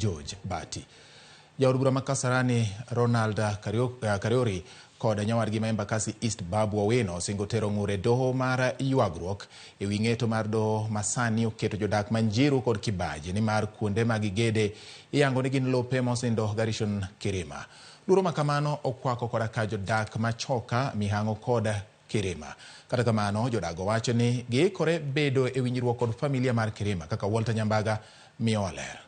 George Bati. Jaod bura ma Kasarani Ronald Kariori kod nyawadgi ma Embakasi East Babu Owino osingo tero ng'ur e doho mar ywagruok e wi ng'eto mar doho masani oketo jodak ma Njiru kod Kibaji nimar kuonde ma gigede iyango ni gin lope mosindo Garrison Kirima. Luoro ma kamano okwako koda ka jodak ma Choka, Mihango kod Kirima. Kata kamano, jodago wacho ni giikore bedo e winjruok kod familia mar Kirima kaka Walter Nyambaga miyowa ler.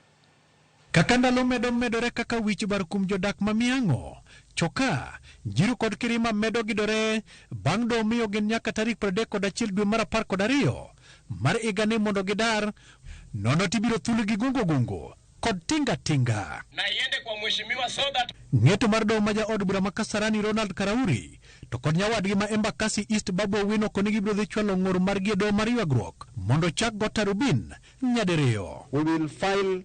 Kaka ndalo medo medore kaka wich bar kuom jodak ma Miang'o, Choka, Njiru kod Kirima medo gidore bang' doho miyo gin nyaka tarik 31 dwe mar 12 mar higani mondo gidar, nono tibiro thulgi gungo gungo kod tinga tinga. Na iende kwa mheshimiwa so that Ng'eto mar doho ma jaod bura ma Kasarani Ronald Karauri to kod nyawadgi ma Embakasi East Babu Owino koni gibiro dhi chwalo ng'ur margi e doho mar ywagruok mondo chak go tarubin nyadiriyo. We will file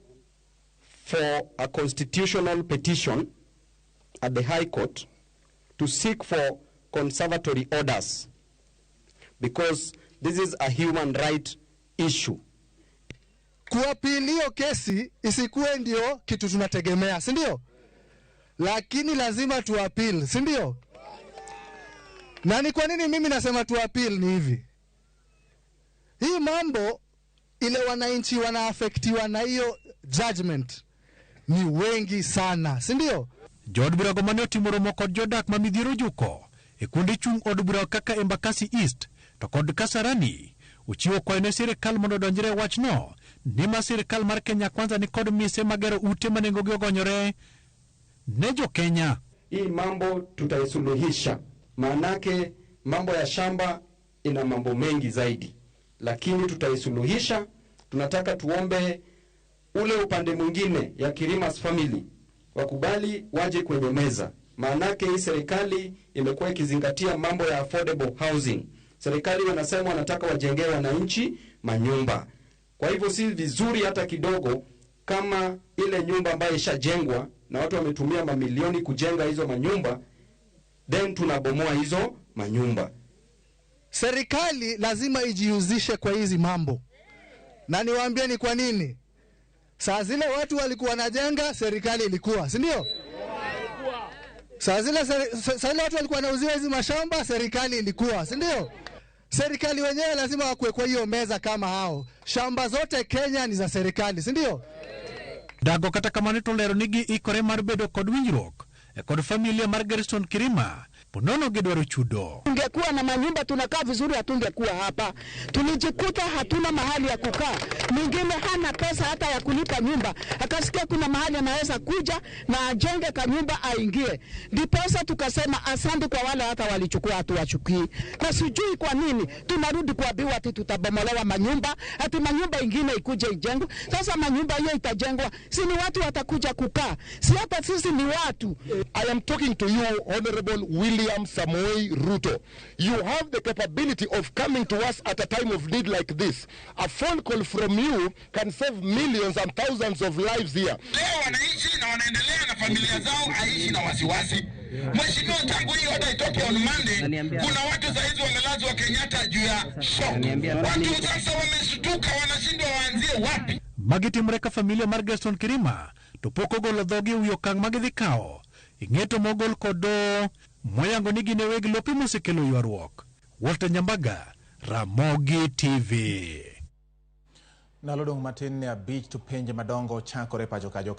for a constitutional petition at the High Court to seek for conservatory orders because this is a human right issue. Kuappeal hiyo kesi isikuwe ndio kitu tunategemea, si ndio? Lakini lazima tuappeal, si ndio? Na ni kwa nini mimi nasema tuappeal ni hivi? Hii mambo ile wananchi wanaaffectiwa na hiyo judgment ni wengi sana, si ndio? Jood burago mane otimo romo kod jodak ma Midhiero Juko e kuonde chung' od bura kaka Embakasi East to kod Kasarani ochiwo kwayo ne sirikal mondo odonjre e wachno nimar sirikal mar Kenya Kwanza ni kod mise magero ute ma nengogi ogonyore ne jo-Kenya. Hii mambo tutaisuluhisha, maanake mambo ya shamba ina mambo mengi zaidi, lakini tutaisuluhisha. Tunataka tuombe ule upande mwingine ya Kirima's family wakubali waje kwenye meza, maanake hii serikali imekuwa ikizingatia mambo ya affordable housing. Serikali wanasema wanataka wajengee wananchi manyumba. Kwa hivyo si vizuri hata kidogo kama ile nyumba ambayo ishajengwa na watu wametumia mamilioni kujenga hizo manyumba, then tunabomoa hizo manyumba. Serikali lazima ijihusishe kwa hizi mambo, na niwaambie ni kwa nini. Saa zile watu walikuwa wanajenga, serikali ilikuwa, si ndio? Saa zile watu walikuwa wanauziwa hizi mashamba, serikali ilikuwa, si ndio? Serikali wenyewe lazima wakuwe kwa hiyo meza kama hao. Shamba zote Kenya ni za serikali, si ndio? Dago kata kamano to lero ni giikore mar bedo kod winjruok e kod familia mar Gerson Kirima ponono gidwaro chudo. Tungekuwa na manyumba tunakaa vizuri, hatungekuwa hapa. Tulijikuta hatuna mahali ya kukaa. Mwingine hana pesa hata ya kulipa nyumba, akasikia kuna mahali anaweza kuja na ajenge kanyumba aingie. Ndiposa tukasema asante kwa wale hata walichukua, hatuwachukii. Na sijui kwa nini tunarudi kuambiwa ati tutabomolewa manyumba, ati manyumba ingine ikuje ijengwe. Sasa manyumba hiyo itajengwa, si ni watu watakuja kukaa? Si hata sisi ni watu. I am talking to you, Honorable William Samoei Ruto. You have the capability of coming to us at a time of need like this. A phone call from you can save millions and thousands of lives here. Leo wanaishi na wanaendelea na familia zao, aishi na wasiwasi. Mheshimiwa, tangu hii order itoke on Monday, kuna watu saizi wamelazwa Kenyatta juu ya shock. Watu sasa wameshtuka, wanashindwa waanzie wapi. Magi timore ka familia mar Gerson Kirima to pok ogolo dhogi e wi okang' ma gidhi kawo e ng'eto mogol kod doho moyango ni gin e weg lope mosekelo ywaruok. Walter Nyambaga, Ramogi TV. Ndalo dong' matin ne 5 to penj madongo chakore pacho ka.